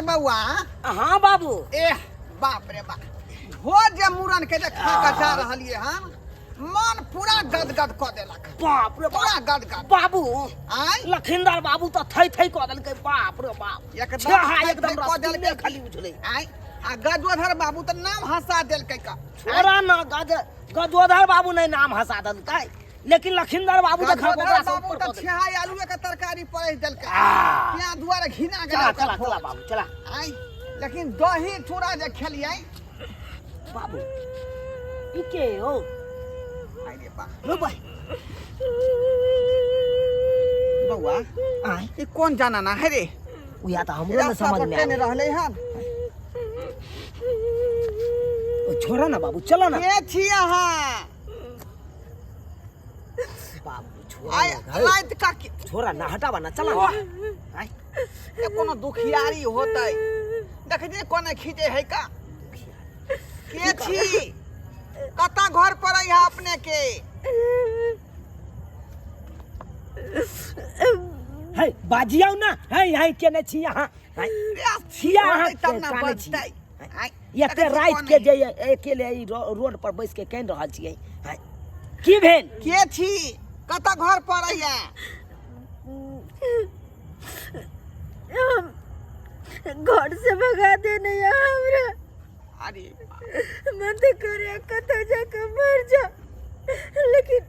गोपाल बउआ। हाँ बाबू। एह बाप रे बाप, भोज जे मुड़न के जे खा के जा रहलिए हन, मन पूरा गदगद कऽ देलक। बाप रे बाप। पूरा गदगद। बाबू। आय। लखिंदर बाबू तऽ थै थै कऽ देलकै, बाप रे बाप। एकदम छेहा थै एकदम थै कऽ रसगुल्ले देलकै। खाली उछलै। आय, आ गजोधर बाबू तऽ नाम हंसा देलकै का। छोड़ा ना, गजोधर बाबू नहि नाम हंसा देलकै, लेकिन लखिंदर बाबू देखा गजोधर ओकरा से बाबू ऊपर तऽ कऽ देलकै। छेहा आलूए के तरकारी परसि देलकै। आ। तें दुआरे घिना गेलै चला, ओकर चला, भोज। चला बाबू, चला। आय, लेकिन दही चूड़ा जे खेलियै। बाबू, ई के हो? आय रे बा। रो भाई। बौआ, आय। ई कोन जनाना है रे? उया तऽ हमरो ने रास्ता समझ पर में केने आबै। रहलै हन। ओ छोड़ा ना बाबू, चलो ना। के छी अहाँ? बाबू, छोड़ा आय, ना, है। राति का के- छोड़ा ना, हटावा ना, चला ना। आय। ए, कोनो दुखियारी होतै, देखै छियै कोने खींचे है का। के छी? कतऽ घर पड़ै है अपने के? है बाजियौ ना, है है केने छी अहाँ? है रे, छिया अहाँ होतै तब ना कानै छी। बजतै। आय, एते देखै छी राति कोन के जे अकेले ई रोड पर बैस के कानि रहल छियै, है की भेल? के छी? कतऽ घर पड़ैया? हम घर से भगा देने या हमरा। अरे मन तो करे कतौ जाके मर जा, लेकिन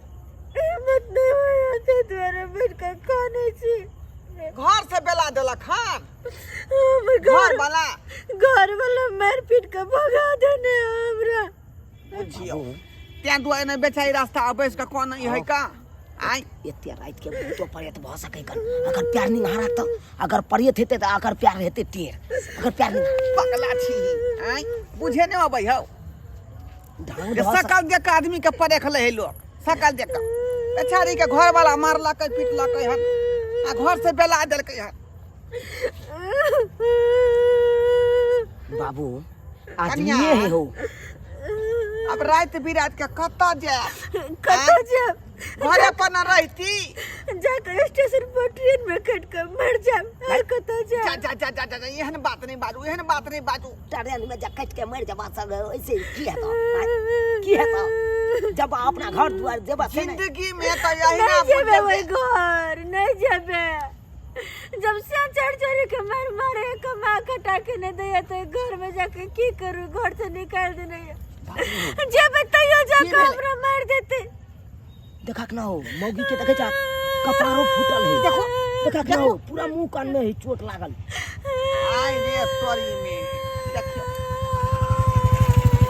हिम्मत नहीं होया, ताहि दुआरे बैठ के कानै छी। घर से बेला देलक हन? हमर घर घर वाला? घर वाला मारि पीट के भगा देने हमरा। बुझियौ, तें दुआरे ने बेचारी रास्ता बैस के कोन है का। आय। एते राति के भूतो प्रेत भऽ सकै कन। अगर प्यार निहारा तऽ अगर प्रेत हेतै तऽ अगर प्यार हेतै टेर, अगर प्यार निहारा। पगला छी। आय, बुझे नहि अबै हौ। ढंग जे भऽ सकै। सकल देख के आदमी के परेख लै है लोग, सकल देख के। बेचारी के घर वाला मारलकै पीटलकै हन आ घर से बेला देलकै हन। बाबू, कनिया। आदमीए है हो। अब राति बिराति के कतऽ जायब? कतऽ जायब? घरे पर न रहती। जाकर स्टेशन पर ट्रेन में कट के मर जायब, और कतऽ जा जायब? जा जा जा जा, जा, एहन बात नहीं बाजू, एहन बात नहीं बाजू। ट्रेन में जा कट के मर जबा सब ऐसे की हेतौ? आँय? की हेतौ जब अपना घर दुआर जेबा से नहि? जिंदगी में तो यही नहीं ना जेबे बुझल ओहि जे- घर नहीं जेबे। जब से चढ़ चढ़ के मार मारे कमा खटा के नहीं दैया तो घर में जाके की करू? घर से निकाल देने जेबे तैयो जाके की भेलै? हमरा मार देते। देखा ना हो मौगी के, देखे जा कपारो फूटल है। देखो, देखा ना हो पूरा मुंह कान में है चोट लागल। आय रे तोरी में देखियो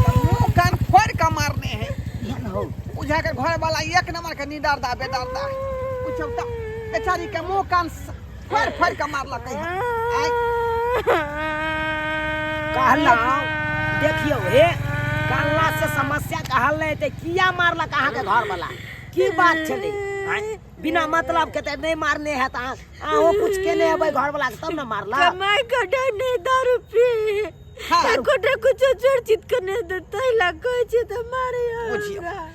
तो मुंह कान फोड़ के मारने है। इहा ना हो। बुझा के घर वाला एक नंबर के निडरदा बेदरदा। पूछो तो बेचारी के मुंह कान फोड़ फोड़ के मारलकै हन। आय। कहलहुँ देखियौ हे, कहला से समस्या कहल नहीं ते किया मारलक अहाँके घर वाला? की बात छलै? आँय? बिना मतलब के तऽ नहि मारने हैत। अहाँ अहूँ कुछ केने हेबै घर वाला के तब ने मारलक। कमाई कटाई नहीं, दारू पी। हाँ। एकोटा कुछो चोर चित के नहीं दे, तैला कहै छै तऽ मारे बुझियौ। हमरा।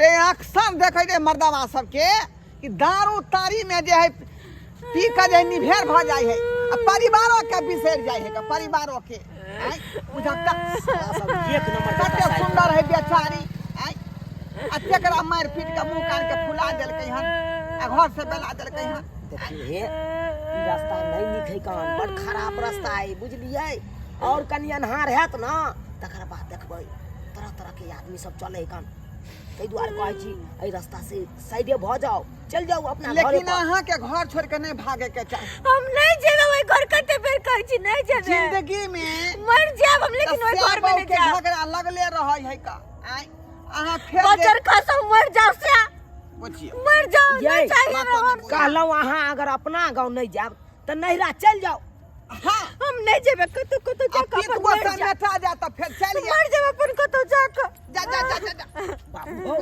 रे अक्सर देखै रे मर्दावा सबके कि दारू तारी में जे है पी के जे निभेर भऽ जाइ है आ परिवारो के बिसरि जाइ है, परिवारो के। आँय, बुझक तऽ सब एक नंबर के कते कसाई। सुंदर है बेचारी। आँय, आ तेकरा मारि पीट के मुंह कान के फुला देलकै हन आ घर से बेला देलकै हन। देखियौ हे, ई रास्ता नहि नीक है कान, बड़ खराब रास्ता है बुझलियै। और कनि अन्हार हैत ना तकर बाद देखबै तरह तरह के आदमी सब चलै है कान। ताहि दुआरे कहै छी एहि रास्ता से साइडे भऽ जाउ, चलि जाउ अपना घरे लेकिन पर। अहाँ के घर छोड़ के नहीं भागे के चाही। हम नहीं जेबै ओहि घर, कते बेर कहै छी नहीं जेबै। जिंदगी में मर जायब हम, लेकिन ओहि घर में नहीं के जायब। झगड़ा लगले रहै है का। आँय, अहाँ फेर बजर खसम मर जाओ से। बुझियौ। मर जाओ, ये, नहीं चाहिए बात हमरा। नहीं। कहलहुँ अहाँ अगर अपना गाँव नहीं जायब तऽ नैहरा चलि जाउ। हाँ। हम नहीं जेबै कतौ, कतौ आ जाके पीत अपन गोसा मर जायब। मेटा जा तऽ फेर चलि मर जायब अपन कतौ जाके। जा जा जा जा जा। बाबू हो,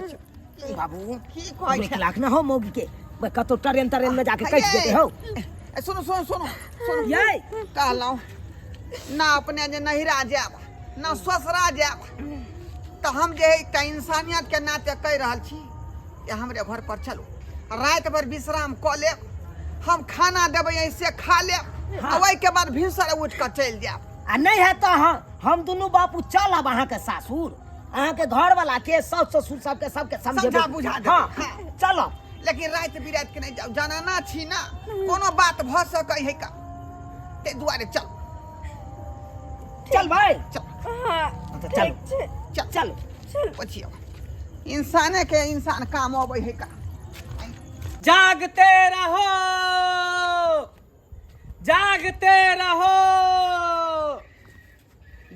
बाबू की कहै नीक छै? लाग ना हो मौगी के, बे कतौ ट्रेन तरेन में जाके कटि जेतै हौ। ए, सुनू सुनू सुनू सुनू। यै। कहलहुँ ना अपने जे नैहरा जायब ना ससुरा जायब, तऽ हम जे है एकटा इंसानियत के नाते कहि रहल छी कि हमरे घर पर चलू, राति भरि विश्राम कऽ लेब, हम खाना देबै ऐसे खा लेब। आ ओहिके बाद भिनसर उठि कऽ चलि जायब। आ नहि हैत तऽ हम दुनू बापू चलब अहाँके सासुर, अहाँके घरवाला के सास ससुर सबके सबके समझेबै। समझा बुझा देबै। हाँ, हाँ। चलब। लेकिन राति बिराति के नहि जाउ, जनाना छी ना, कोनो बात भऽ सकै है का, ताहि दुआरे चल। चल भाई। चल। हाँ, तऽ चल। ठीक छै। चल। चल। चल। बचियौ, इंसाने के इंसान काम अबै है का। जागते रहो, जागते रहो।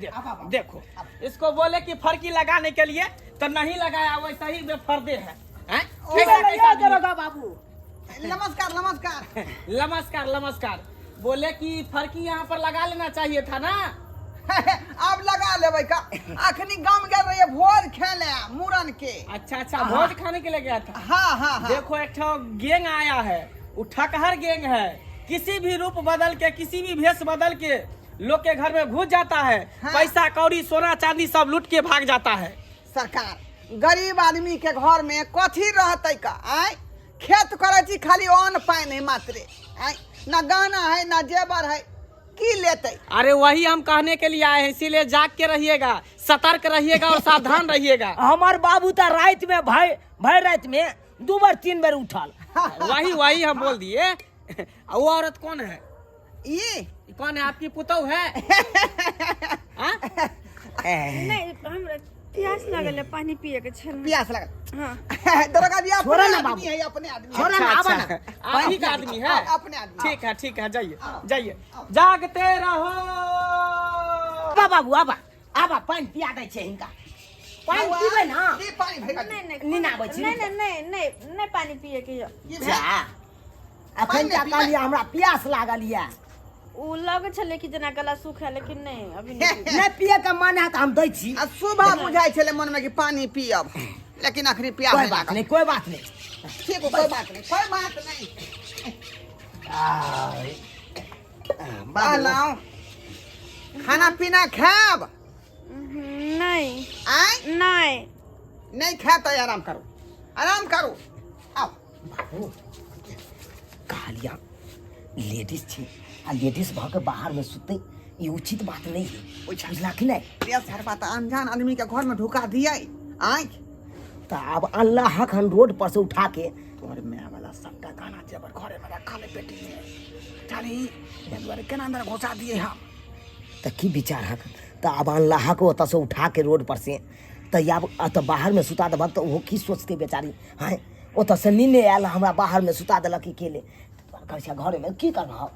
देखो, देखो इसको बोले कि फरकी लगाने के लिए तो नहीं लगाया, वैसा ही बेफर्दे है, हैं? कैसा कैसा आदमी है? दरोगा बाबू। नमस्कार नमस्कार। नमस्कार नमस्कार। बोले कि फरकी यहाँ पर लगा लेना चाहिए था ना। आब लगा लेबै का, अखनी गाम गेल रहिए भोज खेले मुड़न के। अच्छा अच्छा, भोज खाने के लिए गया था। हाँ हाँ हाँ। देखो एक ठो गैंग आया है, वो ठकहर गैंग है, किसी भी रूप बदल के किसी भी भेष बदल के लोग के घर में घुस जाता है। हाँ। पैसा कौड़ी सोना चांदी सब लूट के भाग जाता है। सरकार गरीब आदमी के घर में कथी रहतै का? आय खेत करै छी खाली अन्न पानि है मात्रे, आय ना गहना है ना जेवर है, की लेतै? अरे वही हम कहने के लिए आए हैं, इसीलिए जाग के रहिएगा, सतर्क रहिएगा और सावधान रहिएगा। हमर बाबू तऽ राति में भय भर राति में 2 बेर 3 बेर उठल। वही वही हम बोल दिए। वो औरत कौन है? ई कौन है? आपकी पुतहु है? हाँ? नहीं, हमरा प्यास लागल है, पानी पिए के छल। प्यास लागल? हाँ। दरोगा जी अपने छोड़ो ना आदमी बाबू। है, अपने आदमी। छोड़ो ना, अच्छा, आवा ना। अच्छा। आप ही का आदमी है? अपने आदमी। ठीक है ठीक है, जाइए जाइए, जागते रहो। आबा बाबू आबा आबा, पानि पिया दै छै हिनका। पानि पीबै ना? की पानि भरि नहीं नहीं। नींद आबै छै। नहीं नहीं नहीं नहीं नहीं, पानी पिए के यऽ। की भेल? जा अखन पानि तऽ नहि कहलियै हमरा प्यास लागल यऽ। उ लग छलै कि जेना गला सूखा, लेकिन नहीं अभी नहीं पीबै। नहि पिए के मन है तऽ हम दै छी। आ सुबह बुझाइ छलै मनमे कि पानि पियब, लेकिन अखनी प्यास कोई नहि बात लागल। नहीं, कोई बात नहीं। ठीक, कोई बात नहीं, कोई बात नहीं। आय। बाबू। कहलहुँ खाना पीना खायब? नहीं। आय? नहीं। नहीं खायब तऽ आराम करू, आराम करू, आउ। बाबू कहलिया लेडीज छी आ लेडीज भऽ के बाहर में सुतै ई उचित बात नहीं है, बुझला कि नहीं? रे सरबा, तऽ अनजान आदमी के घर में ढुका दियै आँखि। तऽ आब अनला हन रोड पर से उठा के। तोहर माय वाला सबटा गहना जेवर घरे में रखल है पेटी में, चली एहि दुआरे केना अंदर घुसा दियै हम? तऽ की विचार हक? तऽ आब अनला हक ओतऽ से उठा के रोड पर से, तऽ आब एतऽ बाहर में सुता देबक तऽ ओहो की सोचतै बेचारी? हाँ, ओतऽ से नीने आयल, हमरा बाहर में सुता देलक अकेले, कहै छै घरे में की करबह?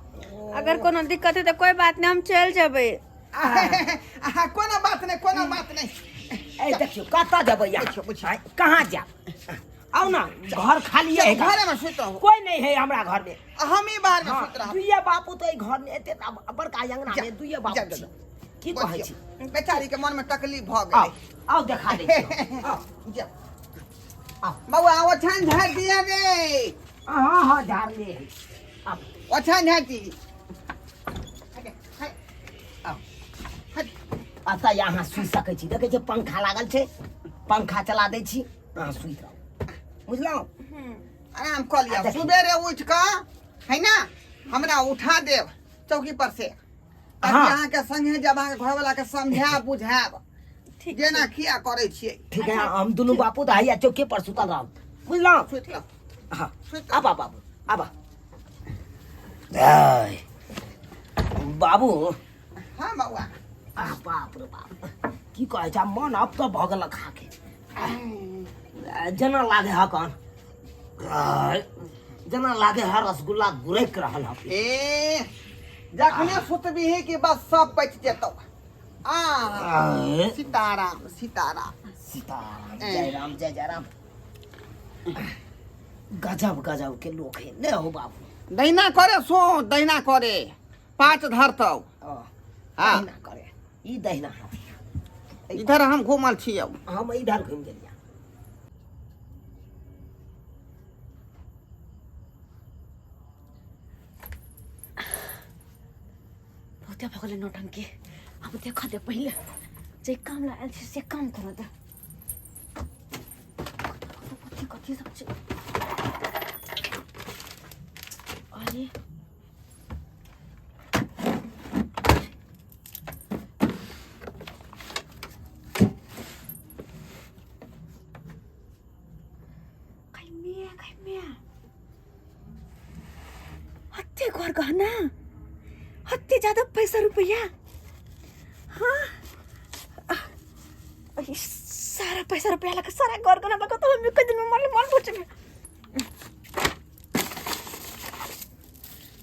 अगर कोनो दिक्कत है तऽ कोई बात नहीं, हम चलि जेबै। आहा, कोनो बात नहीं, कोनो बात नहीं। ए देखियौ कतऽ जेबै अहाँ? बुझियौ, बुझियौ। आँय, कहाँ जायब? आउ ना, घर खाली है। घरे में सुति रहू। कोई नहीं है हमरा घर में। हम ही बाहर में हाँ, सुति रहब। दुइये बापू तो एहि घर में एते बड़का अंगना में दुइये जा, बापू जा, छी। जा। की कहै छी? बेचारी के मन में तकलीफ भऽ आउ गेलै। आउ देखा दै छी। आउ। जा। आउ। बौआ ओछान झाड़ि दिअ रे। हाँ हाँ, झाड़ले है। आउ। ओछान झाड़ि दी। आउ। एतऽ अहाँ सुति सकै छी। देखै छियै पंखा लागल छै, पंखा चला दै छी, अहाँ सुति रहू, बुझलहुँ? आराम कऽ लिअ। देखियौ। सुबेरे उठि कऽ है ना हमरा उठा देब चौकी पर से, ताकि हाँ। अहाँके संगे जब अहाँके घरवाला के समझायब बुझायब ठीक। जेना किया करै छियै। ठीक है, हम दुनू बापू तऽ हैया चौके पर सुतल रहब, बुझलहुँ? सुति रहू। हाँ। सुति। आबा बाबू आबा। आय, बाबू। हाँ बौआ। आ बाप रे बाप, की कहै छै, मन अब तऽ भऽ गेल खाके, जेना लागे हकन, आय, जेना लागे है रसगुल्ला गुरैक रहल हक। ए जखने सुतबिही कि बस सब पचि जेतौ। आ आय, सीताराम सीताराम। सीताराम जय राम जय जय राम। गजब गजब के लोग है ने हो बाबू। दहिना करे सो, दहिना करे पाँच धरतौ। ओ, हाँ। दहिना करे, ई दहिना हाथ। इधर हम घूमल छियौ। हम इधर घुमि गेलियै। बहुते भऽ गेलै नौटंकी, आब देखऽ दे पहिले जे काम ला आयल छी से काम करऽ दे। कथी कथी सब छै? अरे गहना, हत्ते ज्यादा पैसा रुपया। हाँ, ई सारा पैसा रुपया लगा सारा घर गहना लगा तो हम एक दिन में मरले मन पूछे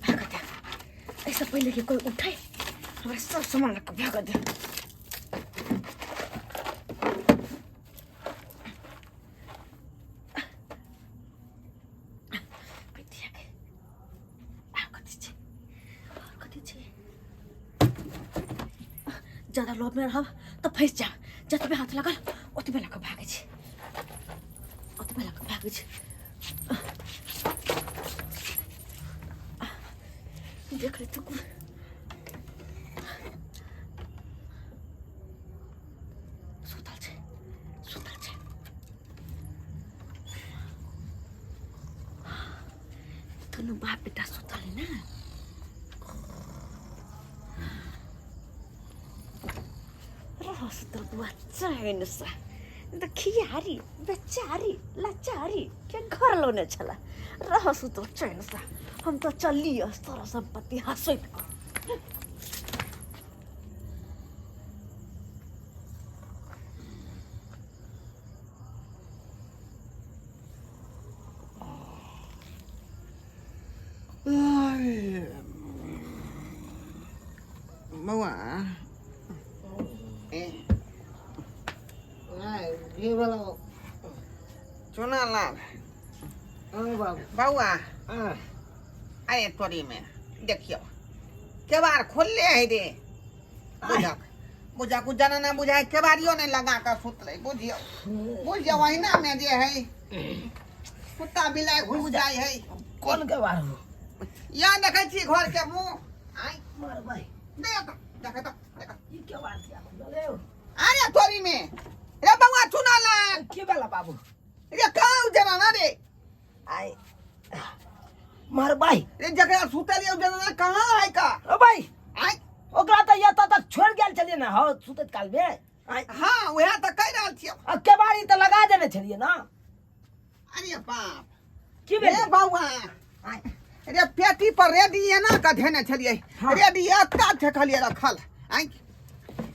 भाग दे। ऐसा पहले कि कोई उठाए हमरा सब सामान लगा भाग दे। ज्यादा लोभ में रहब तो फंस जा। जतबे हाथ लगल ओतबे लऽ कऽ भागै छी, ओतबे लऽ कऽ भागै छी। देख ले तो सुतल छै, सुतल छै। दुनू बाप बेटा सुतल है ना। रह सुतल बुआ चैन से। दुखियारी बेचारी लाचारी के घर लौने छला। रह सुतल चैन से, हम तो चलिए सारा संपत्ति हंसैत कऽ। बौआ की भेलौ? चुना लाल। हँ बाबू। बौआ, अरे तोरी में देखियो केबाड़ खोलले है रे। बुझक बुझक उ जना ना बुझाय केबाड़ियो नहीं लगा के सुतले। बुझियो बुझियो वहिना में जे है कुत्ता बिलाइ घुस जाय है। कोन केबाड़ हो? या देखै छी घर के मुंह। आइ मारबै। देख देख तो देख। ई केबाड़ किया खुलले हो? अरे तोरी में रे बौआ चुना लाल। की भेला बाबू? रे कहू जनाना रे। आइ मारबै। रे जकरा सुतल ये जनाना कहाँ है का? ओ भाई, आइ ओकरा तऽ एतऽ तक छोड़ि गेल छलियै ने हौ सुतैत काल में। आइ हाँ वएह तऽ कहि रहल छियौ। आ केबाड़ी तऽ लगा देने छलियै ने। अरे बाप की भेल? रे बौआ, रे पेटी पर रेडी एना कऽ धेने छलियै। हाँ। रेडी एतऽ देखलियै रखल। आइ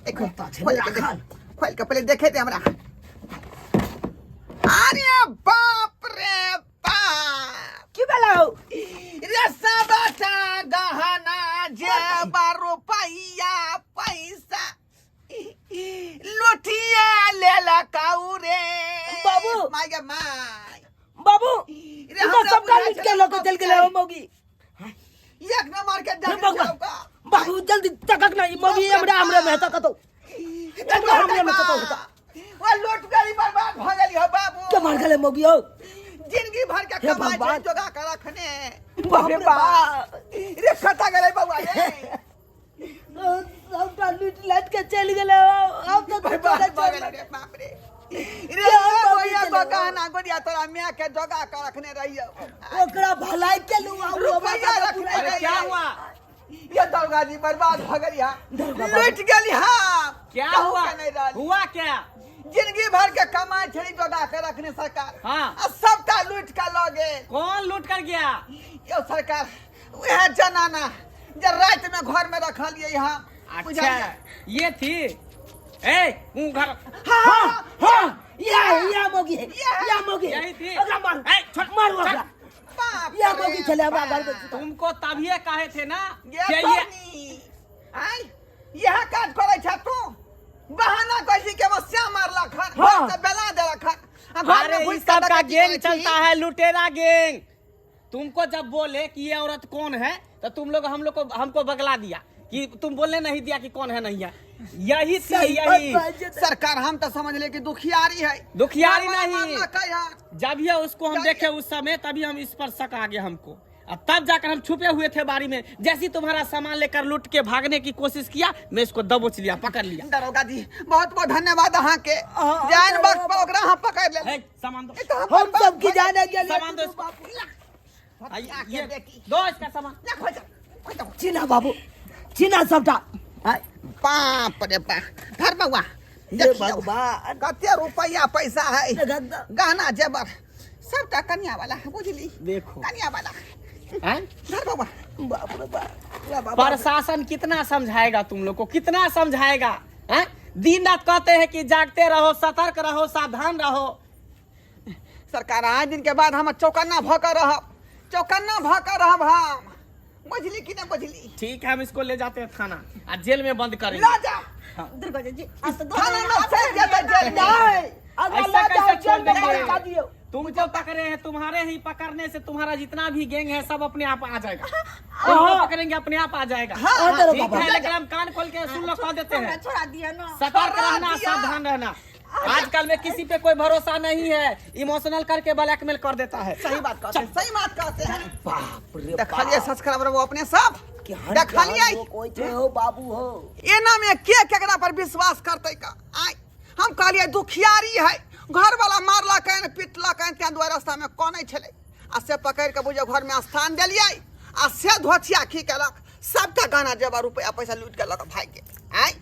एक कतऽ छलै खोलि के देख, राखल? खोलि के पहिले देखे दे हमरा। अरे बाप रे बाप, की भेलै हौ? रे सबटा गहना जेबर रुपैया पैसा लुटिया लेलकौ रे बाबू। My गे my. बाबू, रे ई तऽ हमरा सबटा बुझाइ लूटि के छलै लऽ कऽ चलि गेलै हौ मौगी। एक नंबर के हे डर भगवान। छौ का। बाबू जल्दी तकक ना, ई मौगी बाप रे हमरा हमरे में बाप। हेतऽ कतौ। हमरा हमरे में कतौ हेतऽ। वो लूट गई बर्बाद भ गेली हो बाबू। के मार गेलै मौगी हौ? जिंदगी भर के हे कमाई छै भगवान। जोगा के रखने। बाप रे बाप। रे खता गेलै बौआ रे। सबटा लूटि लाटि के चलि गेलै हौ। आब तऽ बर्बाद छोड़े भ गेलै छोड़े। रे बाप रे। रे के हम बाबू बौआ चले गहना गुड़िया तोरा माय के जोगा के रखने रहियो। ओकरा भलाई केलू आ ओ हमरा रुपैया सबके रखने पुराइ रहियो। क्या हुआ? ये दरोगा जी बर्बाद भ गेली हा। दरोगा बाबू। लूट गेली हा। क्या कहू हुआ? के नहीं रहली। हुआ क्या? जिंदगी भर के कमाई छली जोगा के रखने सरकार। हाँ। आ सबटा लूट के लऽ गेल। कौन लूट कर गया? यो सरकार वएह जनाना जे राति में घर में रखलियै हम। अच्छा ये थी। ए तू घर। हाँ हाँ, या मौगी है, या। या मौगी है। यही थी। ओकरा मारू, ए, छोड़, मारू छोड़। ओकरा। बाप या रे मौगी छलै हमरा घर में। बाप। तुमको तभिए कहे थे ना ये कि ये तोनी। आय यह काज करै छ तू। बहाना कहै छी के मस्या मारलक हन, हाँ। घर से बेला देलक हन। आ घर में अरे घुसि इस कऽ सब का डकैती गैंग करै छी। चलता है, लुटेरा गैंग। तुमको जब बोले कि ये औरत कौन है तो तुम लोग हम लोग को हमको बगला दिया कि तुम बोलने नहीं दिया कि कौन है नहीं है। यही थी, सही यही। बात बात है। सरकार हम तो समझ ले कि दुखियारी है। दुखियारी मारला नहीं। मारलकै हन। जब ये उसको हम देखे उस समय तभी हम इस पर शक आ गया हमको। और तब जाकर हम छुपे हुए थे बारी में। जैसे ही तुम्हारा सामान लेकर लूट के भागने की कोशिश किया, मैं इसको दबोच लिया, पकड़ लिया। दरोगा जी बहुत बहुत धन्यवाद अहाँ के। हाँ, जान दरोगा वक्त पर ओकरा हम पकड़ ले। ए, सामान दो। ई तऽ हम हमर सब की बाप जाने गेलियै। सामान दो इसको। आ, ये बेटी। दो इसका सामान। ला, खोल जा, खोल जा। चिन्ह बाबू, चिन्ह सबटा। आय, बाप रे बाप, धर बौआ। हे देखियौ, भगवान। कते रुपैया पैसा है, देखक। गहना जेवर सबटा कनिया वाला है, बुझली? देखो। कनिया वाला। हैं? धर बौआ। बाप रे बाप ला बाबा। प्रशासन कितना समझाएगा तुम लोग को, कितना समझाएगा हैं? दिन रात कहते हैं कि जागते रहो, सतर्क रहो, सावधान रहो। सरकार आए दिन के बाद हम चौकन्ना भऽ कऽ रहब, चौकन्ना भऽ कऽ रहब हम, बुझली कि नहीं बुझली? ठीक है, हम इसको ले जाते हैं थाना आ जेल में बंद करेंगे। ला जाओ। दुर्गा जी आ तो थाना में चल जेतै जेल में। नहीं, अगर ऐसा ला जाओ कैसे छोड़ जेल में देंगे? बंद कर दियो। तुमको पकड़े हैं, तुम्हारे ही पकड़ने से तुम्हारा जितना भी गैंग है सब अपने आप आ जाएगा। तुमको पकड़ेंगे अपने आप आ जाएगा। हाँ, हाँ, ठीक बाबा। है, लेकिन हम कान खोल के सुन लो, कह देते हमरा हैं, छोड़ा दिया ना। सतर्क रहना, दिया। सावधान रहना। आजकल में किसी पे कोई भरोसा नहीं है, इमोशनल करके ब्लैकमेल कर देता है। सही बात कहते हैं, सही बात कहते हैं। बाप रे देखलिए बाप। सब्सक्राइबर वो अपने सब केहन देखलिए केहन लोक होइ छै हो बाबू हो। एना में के केकरा पर विश्वास करते का? आय हम कहलिए दुखियारी है, घर वाला मारलकनि पिटलकनि, तें दुआरे रास्ता में कनै छलै आ से पकड़ि के बुझियौ घर में स्थान देलियै आ से धोछिया की केलक, सबटा गहना जेवर रुपया पैसा लूटि के लऽ कऽ भागि गेल। आय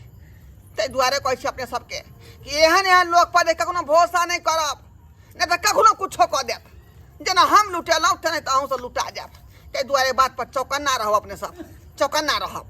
ताहि दुआरे कहै छी अपने सबके कि एहन एहन लोक पर कखनो भरोसा नहि करब, नहि तऽ कखनो कुछो कऽ देत। जेना हम लुटेलहुँ तेना तऽ अहूँसँ लुटा जायत। ताहि दुआरे बात पर चौकन्ना रहब, अपने सब चौकन्ना रहब।